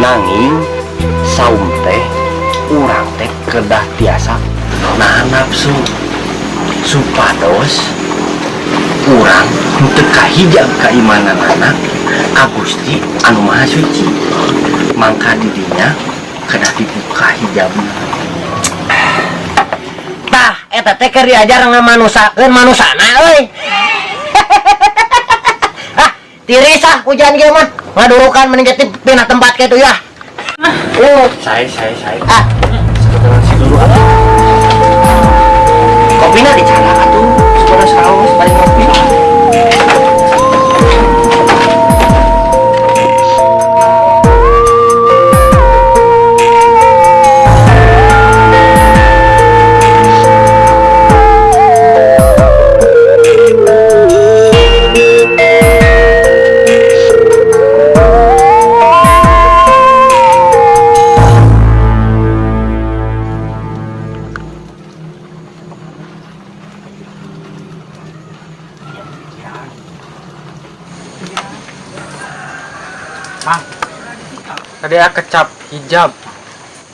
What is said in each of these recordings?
Nanging saum teh urang teh kedah tiasa nahan nafsu supados urang henteu kahijab kaimananana ka Gusti anu Maha Suci. Mangka didinya kedah dibuka hijabna. Tah, eta teh keur diajar ngamanusakeun manusana euy. Ah, tiris ah hujan ge mah. Ngadurukan mending ge pindah tempat kitu ya. Saya Ah, sebentar si dulu atuh. Kopina dicanak atuh, supaya saus bari ngopi. Mang, tadi ya kecap hijab.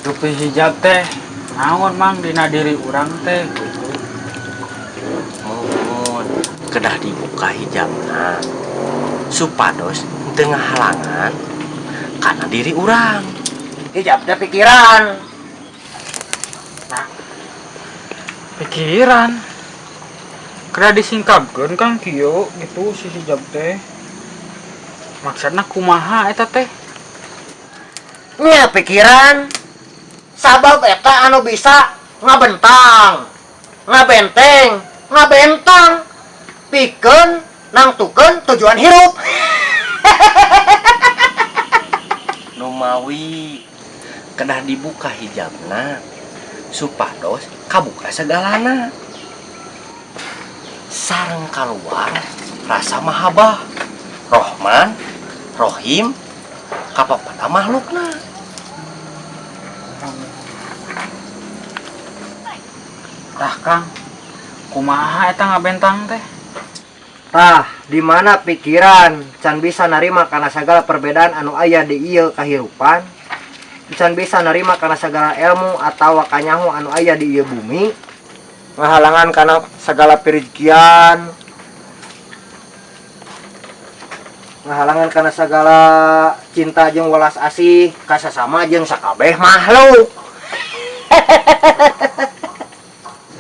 Rupi hijab teh naon, Mang, dina diri urang teh gitu. Mohon kedah dibuka hijabna supados teu ngahalangan kana diri urang. Hijab teh pikiran. Nah, pikiran kedah disingkapkeun, Kang, kieu gitu si hijab teh. Maksudna kumaha eta teh? Nya pikiran. Sabab eta anu bisa ngabentang, ngabenteng, ngabentang pikeun nangtukeun tujuan hirup. Numawi kedah dibuka hijabna supados kabuka segalana sareng keluar rasa mahabbah Rohman Rohim kapapada makhlukna. Tah, Kang, kumaha eta ngabentang teh? Tah, di mana pikiran can bisa narima kana segala perbedaan anu aya di ieu kahirupan, can bisa narima kana segala ilmu atau kanyaho anu aya di ieu bumi, ngahalangan kana segala perijikian, ngahalangan kana segala cinta jeung welas asih ka sasama jeung sakabeh makhluk.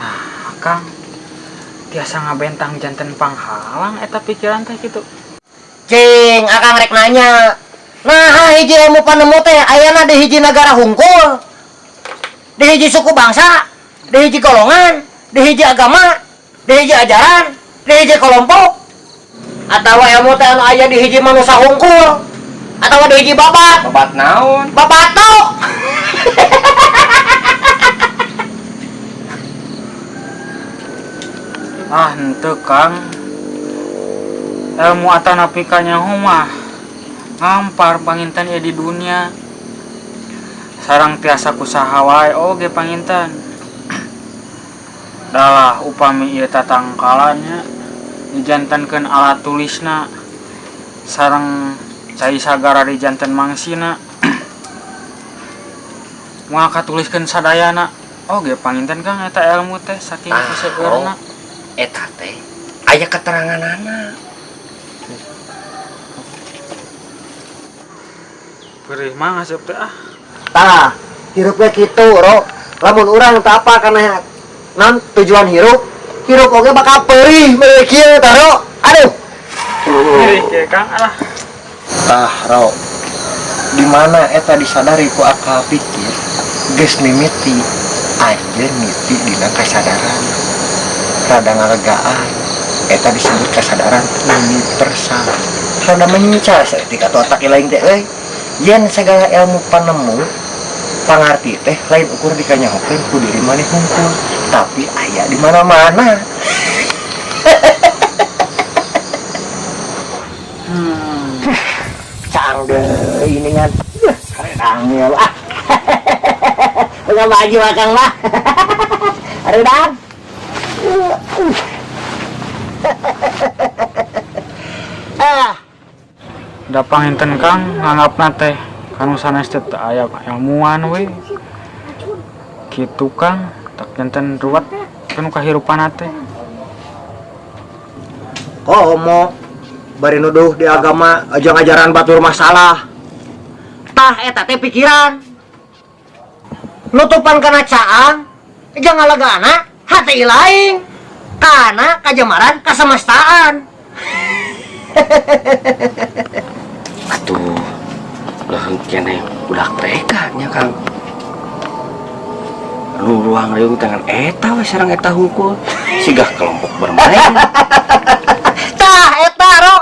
Nah, Kang, tiasa ngabentang janten panghalang eta pikiran teh gitu? Cing, akang rek nanya. Nah, hiji ilmu panemu teh ayana di hiji negara hungkul. Di hiji suku bangsa, di hiji golongan, di hiji agama, di hiji ajaran, di hiji kelompok. Atau ilmu teh anu aya di hiji manusia hungkul. Atau di hiji babat. Babat naon? Babatok. Ah, henteu, Kang. Ilmu atanapi kanyaho mah ngampar panginten ieu di dunia. Sareng tiasa kusaha wae oge panginten. Dalah upami ieu tatangkalannya dijantenkeun alat tulisna sareng cai sagara dijanten mangsina, moal katuliskeun sadayana oge panginten, Kang, eta ilmu teh saking Ah, kuseueurna. Eta teh aya keteranganana. Perih mah ngasep teh ah. Tah, hirupnya kitu, Ro. Lamun urang teu apa kana non tujuan hirup, hirup oge bakal perih mere kieu tah, Ro. Aduh. Perih ge, Kang, alah. Tah, Ro, di mana eta disadari ku akal pikir geus mimiti anjeun miti dina kasadaran rada ngalegaan. Eta disebut kasadaran universal, rada mencar saeutik atuh otak lain teh euy. Yen segala ilmu panemu pangarti teh lain ukur dikanyahokeun ku diri maneh hungkul, tapi aya di mana-mana. Cang deui ini ngan. Haredang ah. Bukan baju akang mah. Haredang. Ah, Da panginten, Kang, nganggapna teh Kanu sanes teh teu aya ilmuwan we. Kitu Kang, tak janten ruwet kanu kahirupan teh. Komo bari nuduh di agama aja ngajaran batur masalah. Tah eta teh pikiran. Nutupan kana caang jeung ngalagaana hate lain. Kana kajemaran kasemestaan. Atuh, leuheung keneh budak TK nya Kang. Nu ruang riung tangan eta we sareng eta hungkul. Sigah kelompok bermain. Tah eta ro.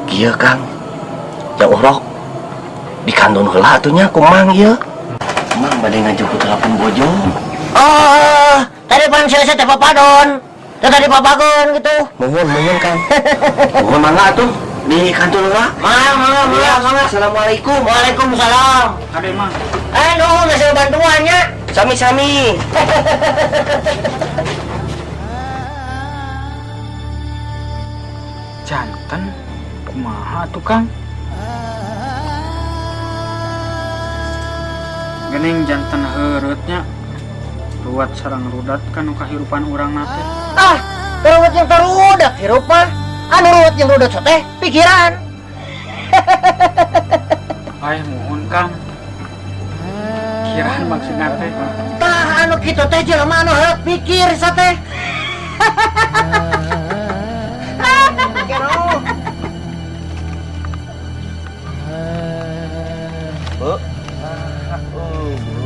Kieu Kang. Jauh rok. Dikandun heula atuh nya ku Mang ieu. Mang bade ngajemput telepon bojong. Oh, tadi pan saya teh papadon. Teh tadi papagon gitu. Mohon, mohon Kang. Mohon mangga atuh di kantun heula. Mangga, mangga, mangga, mangga. Assalamualaikum. Waalaikumsalam. Kade Mang. Nuhun hasil bantuannya. Sami-sami. Janten kumaha tuh Kang? Gening janten heureutnya ruwat sareng rudat kanu kahirupan urang na teh. Ah, ruwet yang terudak hirup mah. Anu ruwet yang rudat teh pikiran. Ay muhun Kang. Kiraan maksudna teh. Tah anu kitu teh jelema anu heureut pikir sate.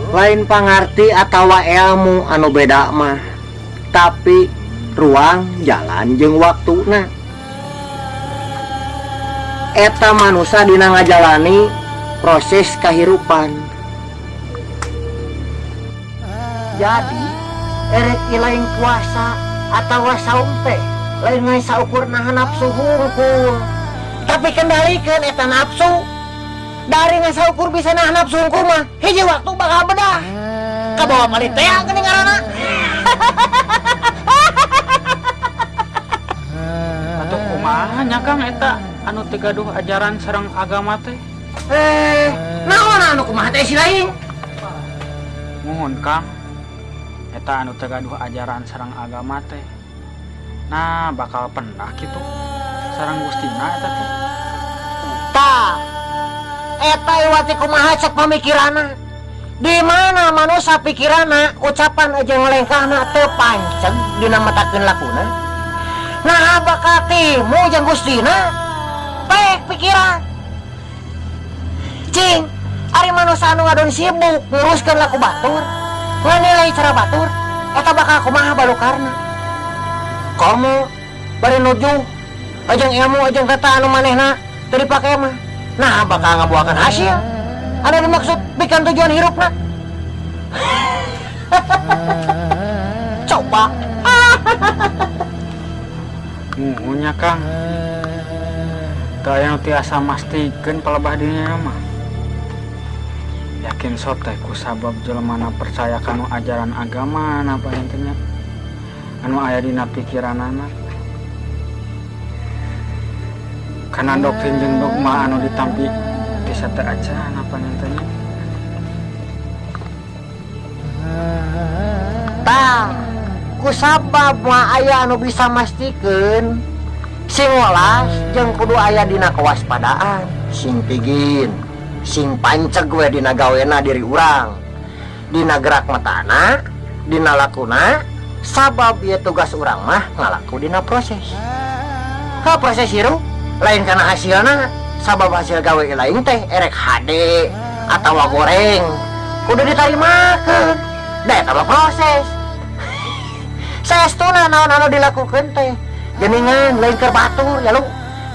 Lain pangarti atawa ilmu anu beda mah, tapi ruang jalan jeung waktuna. Eta manusa dina ngajalani proses kahirupan. Jadi erek ilaing puasa atawa saum teh lain ngan saukur nahan nafsu hungkul, tapi kendalikan eta nafsu. Dari ngan saukur bisa nahan nafsu hungkul mah hiji waktu bakal bedah. Kabawa paling teh geuning ngaranna. Atuh kumaha nya Kang eta anu teu gaduh ajaran sareng agama teh? Naon anu kumaha teh si lain? Muhun Kang. Eta anu teu gaduh ajaran sareng agama teh. Nah, bakal pendah kitu sareng Gustina eta teh. Tah, eta iwati kumaha cek pamikiranna. Di mana manusia pikiranna, ucapan aja ngelengkahna teu panceg dina metakeun lakuna. Nah, bakal timu jeung Gustina. Pek pikiran. Cing, ari manusia anu ngadon sibuk nguruskeun laku batur, nganilai cara batur, eta bakal kumaha balukarna. Komo bari nuju ajeng ilmu ajeng kata anu manehna teu dipake mah. Nah, bakal ngabuakan hasil. Anu dimaksud bikin tujuan hirupna. Coba. Muhunya Kang. Teu aya nu tiasa mastikeun palebah dinya mah. Yakin sok teh kusabab jelemana percaya kanu ajaran agama napa intinya. Anu aya dina pikiranana. Kana doktrin jeung dogma anu ditampi ti sate acan apa intinya. Tah, kusabab mah aya anu bisa mastikeun sing welas jeung kudu aya dina kewaspadaan, sing pigin, sing panceg we dina gawena diri urang, dina gerak matana, dina lakuna, sabab ieu tugas urang mah ngalaku dina proses. Ka proses hirup lain kana hasilna, sabab hasil gawe lain teh erek hade atawa goreng kudu ditarimakeun. Da eta mah proses. Saestuna naon anu dilakukeun teh geuningan lain keur batur ya lu,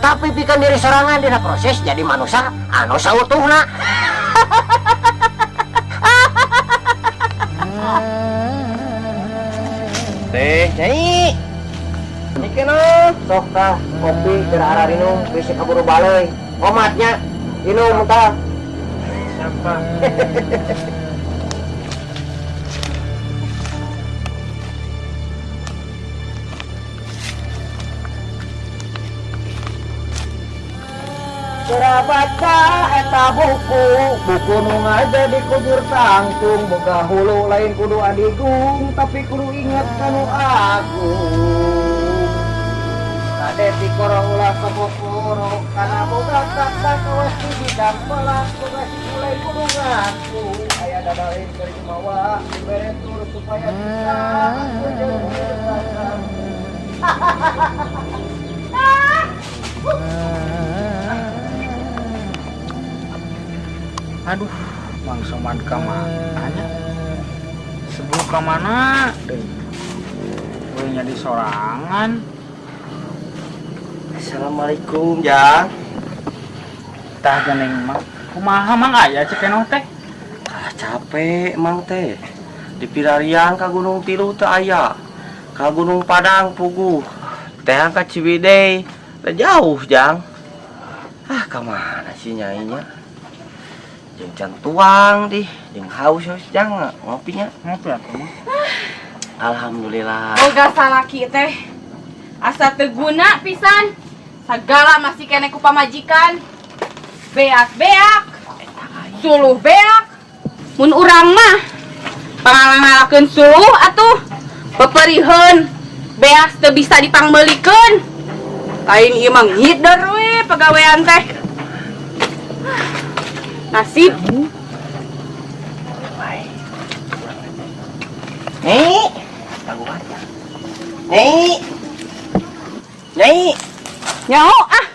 tapi pikeun diri sorangan dina proses jadi manusia anu sautuhna. Teh Nyai, nikeun sok tah kopi keur ararinum bisi kaburu baleuy. Omatnya inum tah. Siapa? Geura baca eta buku, buku nu ngaja di kujur tangtung, boga hulu lain kudu adigung, tapi kudu inget kanu agung. Kade tikoro ulah kebokoro, kana boga kata kawas di bidang pelak, boga siku lain kudu ngaku. Aya dadalin keur jumawa, dibere tur supaya bisa jeung. Aduh, Mang Somad ka mana nya? Sebelum ka mana deui? Gue nyadi sorangan. Assalamualaikum, Jang. Tah geuning mah. Kumaha, Mang, aya Cekenoh teh? Ah, capek Mang teh. Di Pirarian ka Gunung Tilu teu aya. Ka Gunung Padang puguh. Teh ka Ciwidey. Teh jauh, Jang. Ah, ka mana sih nyainya? Jeung can tuang dih, jeung haus haus, Jang, ngopinya. Ngopi atuh, Mang. Alhamdulillah. Boga salaki teh asa teu guna pisan. Sagala masih keneh ku pamajikan. Beak-beak. Suluh beak. Mun urang mah pangalang-ngalakeun suluh atuh. Peperiheun beas teu bisa dipangmeulikeun. Lain ieu mah ngider we pagawean teh. Nasib. Baik. Nyai, tangguhan. Nyai. Nyai. Nyaho ah.